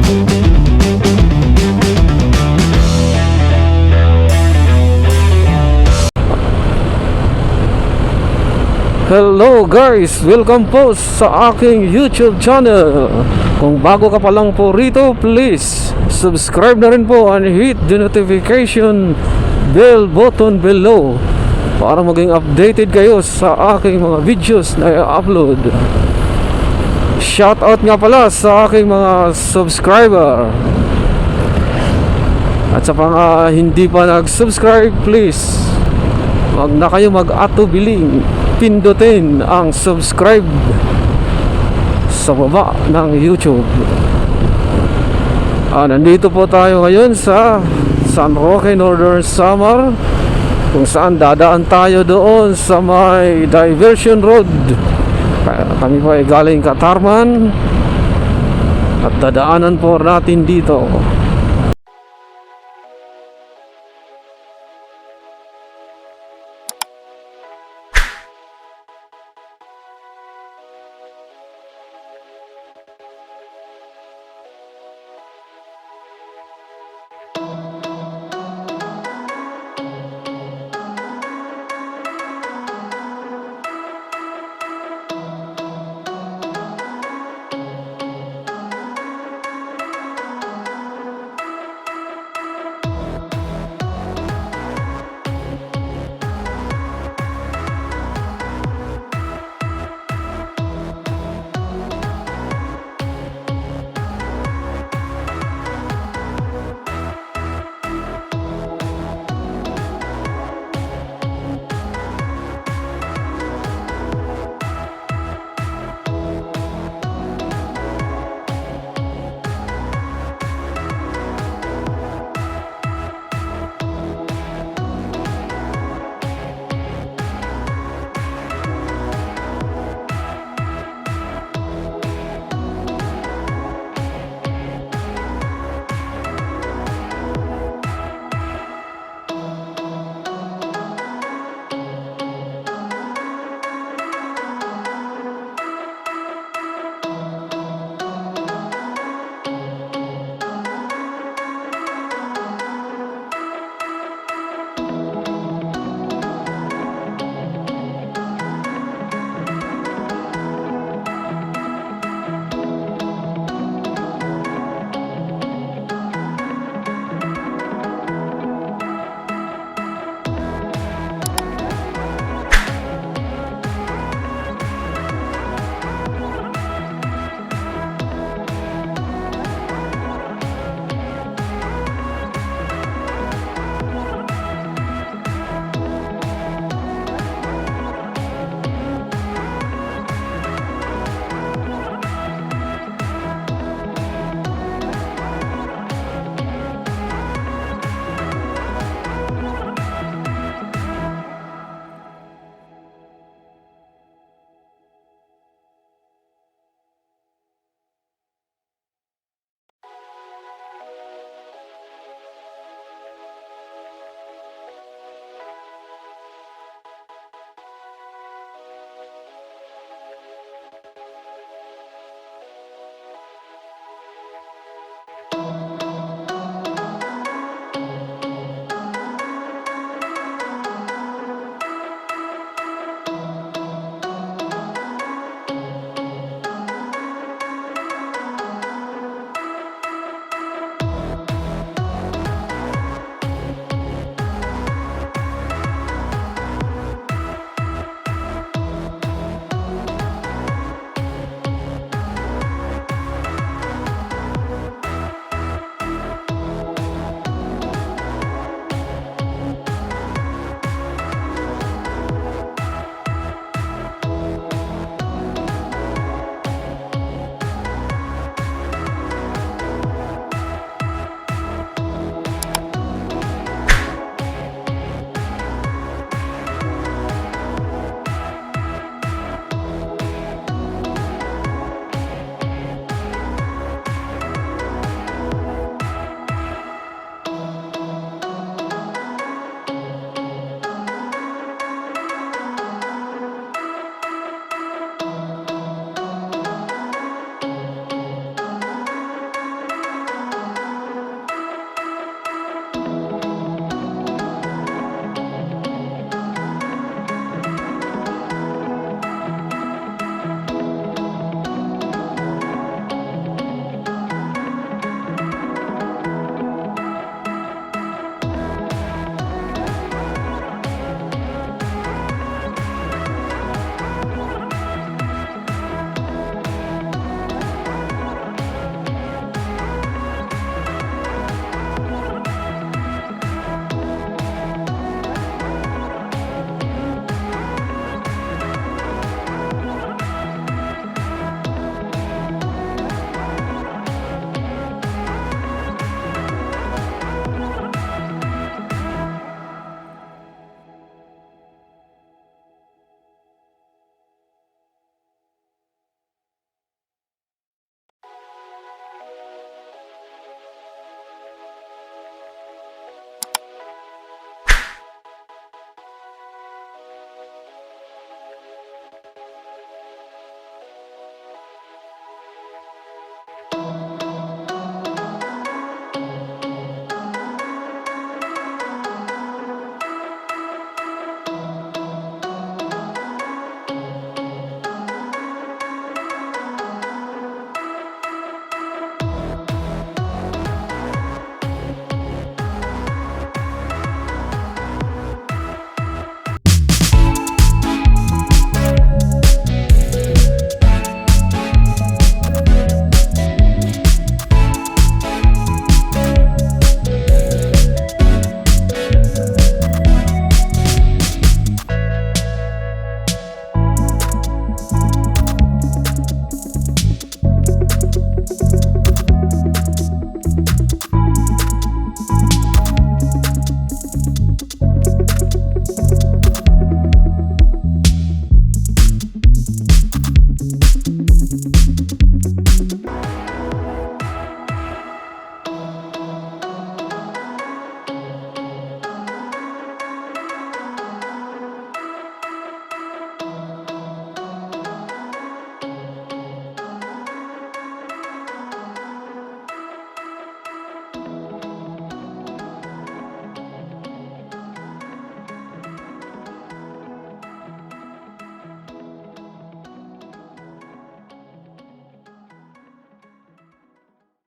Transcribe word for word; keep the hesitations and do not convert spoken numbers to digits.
Hello guys, welcome po sa aking YouTube channel. Kung bago ka pa lang po rito, please subscribe na rin po and hit the notification bell button below para maging updated kayo sa aking mga videos na i-upload. Shoutout nga pala sa aking mga subscriber. At sa mga hindi pa nag-subscribe, please, wag na kayo mag-atubiling pindutin ang subscribe sa baba ng YouTube. Ah, nandito po tayo ngayon sa San Roque, Northern Samar, kung saan dadaan tayo doon sa may diversion road. Kaya kami po ay galing Catarman at dadaanan po natin dito.